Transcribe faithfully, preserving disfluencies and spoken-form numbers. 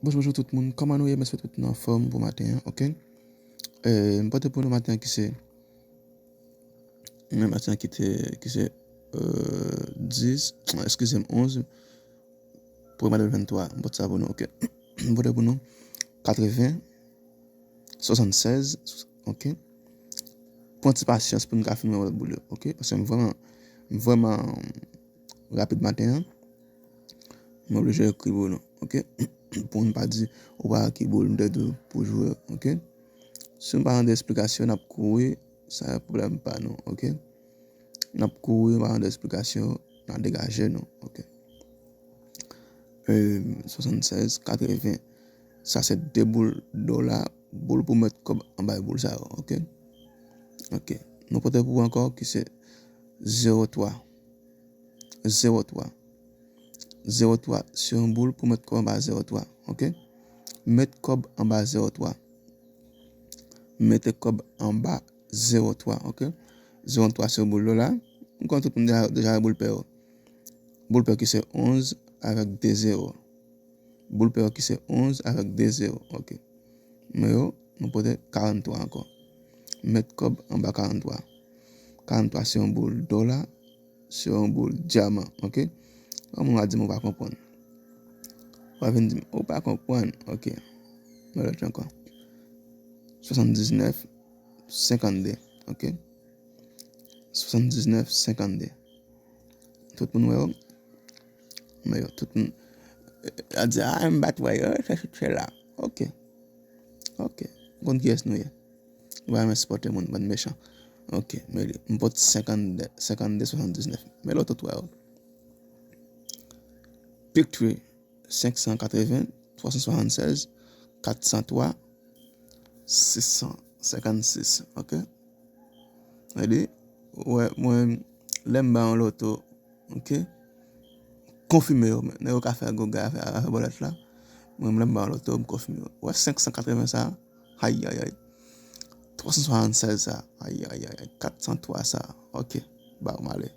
Bonjou, bonjou tout moun. Kòman nou ye? M espere tout moun anfòm pou maten an, oke? E, m pote pou nou maten an ki se, men maten an ki te, ki se, e, dis, eskize m, onz, premye de ven twa. M pote sa pou nou, oke? M pote pou nou katreven, swasannsèz, oke? Pran ti pasyans pou nou ka fin wè lòt boul yo, oke? Paske m vrèman, m vrèman rapid maten an. M oblije ekri pou nou, oke? Pou n pa di, ou pa wè ki boul m te di w pou jwe, oke? Si nou pa tande esplikasyon, n ap kouri, sa se pwoblèm pa nou, oke? N ap kouri, nou pa tande esplikasyon, n ap degaje nou, oke? E, swasannsèz, katreven. Sa se de boul dola, boul pou met kòb anba boul sa yo, oke? Oke. Nou pote pou ankò ki se zewo twa. Zewo twa. Zewo twa se yon boul pou met kòb anba zewo twa, oke? Met kòb anba zewo twa. Mete kòb anba zewo twa, oke? Zewo twa se boul dola. M konnen tout moun deja, deja wè boul pè yo. Boul pè ki se onz avèk de zewo. Boul pè yo ki se onz avèk de zewo, oke? Men yo, nou pote karanntwa ankò. Met kòb anba karanntwa. Karanntwa se yon boul dola, se yon boul dyaman, oke? Yon moun va di m ou pa konprann. Ou va vin di m, ou pa konprann, oke? Men lòt ankò. Swasanndiznèf, senkannde, oke? Swasanndiznèf, senkannde. Tout moun wè yo? Men yo, tout moun, a di, a, m pa t wè yo, se, se la. Oke. Oke. Konn kiyès nou ye. Nou pa renmen sipòte moun, bann mechan. Oke, men li, m pote senkannde, senkannde, swasanndisnèf. Men lòt tout wè yo. Pik Tri, senk san katreven, twa san swasannsèz, kat san twa, sis san senkannsis, oke? Gade, wè, mwen, lè m ba yon loto, oke? Konfime yo, men nèg yo ka fè goga, fè, fè bòlèt la. Mwen, lè m ba yon loto, m konfime yo. Wè, senk san katreven sa, ayayay. Twa san swasannsèz sa, ayayay. Kat san twa sa, oke? Ba, m ale.